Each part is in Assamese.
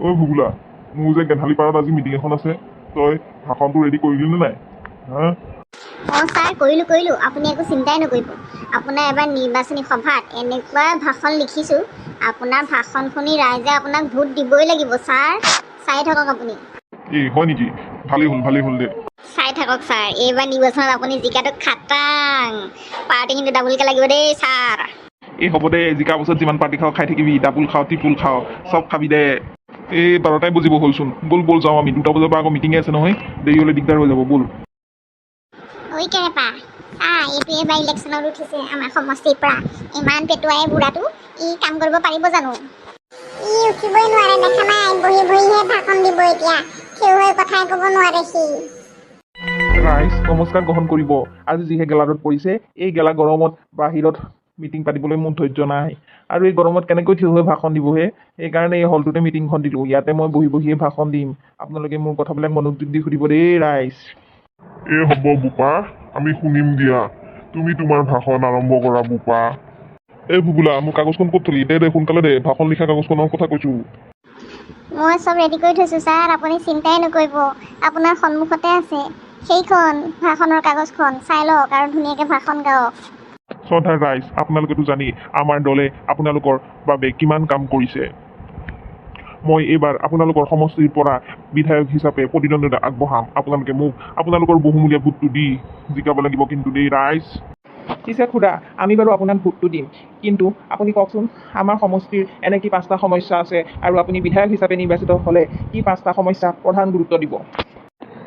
ঐ ভুবুলা, মোৰ যে গেন্ধালি পাৰত আজি মিটিং এখন আছে, তই ভাষণটো ৰেডি কৰিলি নে নাই হা? অঁ ছাৰ, কৰিলোঁ কৰিলোঁ। আপুনি একো চিন্তাই নকৰিব। আপোনাৰ এবাৰ নিৰ্বাচনী সভাত এনেকুৱা ভাষণ লিখিছোঁ, আপোনাৰ ভাষণ শুনি ৰাইজে আপোনাক ভোট দিবই লাগিব ছাৰ। চাই থাকক আপুনি। এই হয় নেকি? ভালেই হ'ল, ভালেই হ'ল দে। চাই থাকক ছাৰ, এইবাৰ নিৰ্বাচনত আপুনি জিকাটো খাটাং। পাৰ্টি কিন্তু ডাবুলকৈ লাগিব দেই ছাৰ। এই হ'ব দে, জিকাৰ পাছত যিমান পাৰ্টি খাওঁ খাই থাকিবি। ডাবুল খাওঁ, ট্ৰিপুল খাওঁ, চব খাবি দে। এই 12টাই বজিব হ'লচোন। ব'ল ব'ল, যাওঁ আমি। 2টা বজাৰ পৰা আকৌ মিটিঙে আছে নহয়, দেৰি হ'লে দিগদাৰ হৈ যাব। ব'ল। ঐ কেৰেপা, চা, এইটো এইবাৰ ইলেকশ্যনত উঠিছে আমাৰ সমষ্টিৰ পৰা। ইমান পেটুৱাই বুঢ়াটো, ই কাম কৰিব পাৰিব জানো? ই উঠিবই নোৱাৰে, দেখা নাই? বহি বহিহে ভাষণ দিব এতিয়া, থিয় হৈ কথাই ক'ব নোৱাৰে সি। ৰাইজ, নমস্কাৰ গ্ৰহণ কৰিব। আজি যিহে গেলা ৰ'দ পৰিছে, এই গেলা গৰমত বাহিৰত মিটিং পাতিবলৈ মোৰ ধৈৰ্য নাই আৰু এই গৰমত কেনেকৈ থিয় হৈ ভাষণ দিবহে? সেইকাৰণে এই হলটোতে মিটিংখন দিলোঁ। ইয়াতে মই বহি বহিয়ে ভাষণ দিম। আপোনালোকে মোৰ কথাবিলাক মনোযোগ দি শুনিব দেই ৰাইজ। এই হ'ব বোপা, আমি শুনিম দিয়া। তুমি তোমাৰ ভাষণ আৰম্ভ কৰা বোপা। এই ভুবুলা, মোৰ কাগজখন ক'ত থলি? দে দে, সোনকালে দে। ভাষণ লিখা কাগজখনৰ কথা কৈছোঁ। মই চব ৰেডি কৰি থৈছোঁ ছাৰ, আপুনি চিন্তাই নকৰিব। আপোনাৰ সন্মুখতে আছে সেইখন ভাষণৰ কাগজখন। চাই লওক আৰু ধুনীয়াকৈ ভাষণ গাওক। শ্ৰদ্ধাৰ ৰাইজ, আপোনালোকেতো জানেই আমাৰ দলে আপোনালোকৰ বাবে কিমান কাম কৰিছে। মই এইবাৰ আপোনালোকৰ সমষ্টিৰ পৰা বিধায়ক হিচাপে প্ৰতিদ্বন্দ্বিতা আগবঢ়াম। আপোনালোকে মোক আপোনালোকৰ বহুমূলীয়া ভোটটো দি জিকাব লাগিব কিন্তু দেই ৰাইজ। পিছে খুৰা, আমি বাৰু আপোনাক ভোটটো দিম, কিন্তু আপুনি কওকচোন, আমাৰ সমষ্টিৰ এনে কি পাঁচটা সমস্যা আছে আৰু আপুনি বিধায়ক হিচাপে নিৰ্বাচিত হ'লে কি পাঁচটা সমস্যা প্ৰধান গুৰুত্ব দিব?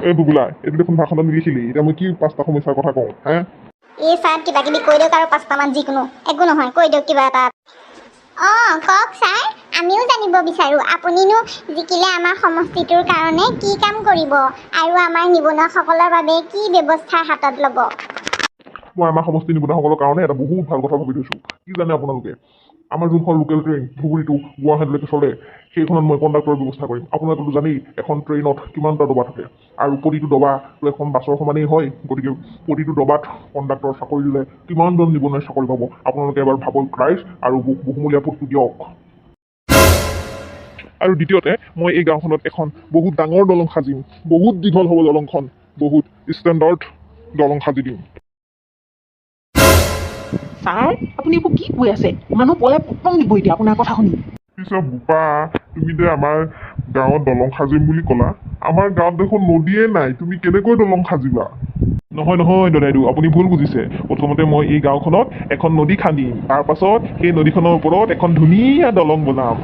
এই ভুবুলা, এইটো দেখোন ভাষণত নিলিখিলি। এতিয়া মই কি পাঁচটা সমস্যাৰ কথা কওঁ হে? এই ছাৰ, কিবা কিবি কৈ দিয়ক আৰু পাঁচটামান, যিকোনো, একো নহয়, কৈ দিয়ক কিবা এটা। অঁ, কওক ছাৰ, আমিও জানিব বিচাৰোঁ, আপুনিনো জিকিলে আমাৰ সমষ্টিটোৰ কাৰণে কি কাম কৰিব আৰু আমাৰ নিবনুৱাসকলৰ বাবে কি ব্যৱস্থা হাতত ল'ব? মই আমাৰ সমষ্টিৰ নিবনুৱাসকলৰ কাৰণে এটা বহুত ভাল কথা ভাবি থৈছোঁ। কি জানে আপোনালোকে? আমাৰ যোনখন লোকেল ট্ৰেইন ধুবুৰী টু গুৱাহাটীলৈকে চলে, সেইখনত মই কণ্ডাক্টৰৰ ব্যৱস্থা কৰিম। আপোনালোকেতো জানেই এখন ট্ৰেইনত কিমানটা ডবা থাকে আৰু প্ৰতিটো ডবাটো এখন বাছৰ সমানেই হয়। গতিকে প্ৰতিটো ডবাত কণ্ডাক্টৰ চাকৰি দিলে কিমানজন নিবনুৱাই চাকৰি পাব, আপোনালোকে এবাৰ ভাবক ৰাইজ, আৰু মোক বহুমূলীয়া ভোটটো দিয়ক। আৰু দ্বিতীয়তে, মই এই গাঁওখনত এখন বহুত ডাঙৰ দলং সাজিম। বহুত দীঘল হ'ব দলংখন, বহুত ষ্টেণ্ডাৰ্ড দলং সাজি দিম। ছাৰ, আপুনি এইবোৰ কি কৈ আছে? মানুহ পলাই পতং দিব এতিয়া আপোনাৰ কথা শুনি। পিছে বোপা, তুমি যে আমাৰ গাঁৱত দলং সাজিম বুলি ক'লা, আমাৰ গাঁৱত দেখোন নদীয়ে নাই। তুমি কেনেকৈ দলং সাজিবা? নহয় নহয় দদাইদেউ, আপুনি ভুল বুজিছে। প্ৰথমতে মই এই গাঁওখনত এখন নদী খান্দিম, তাৰ পাছত সেই নদীখনৰ ওপৰত এখন ধুনীয়া দলং বনাম।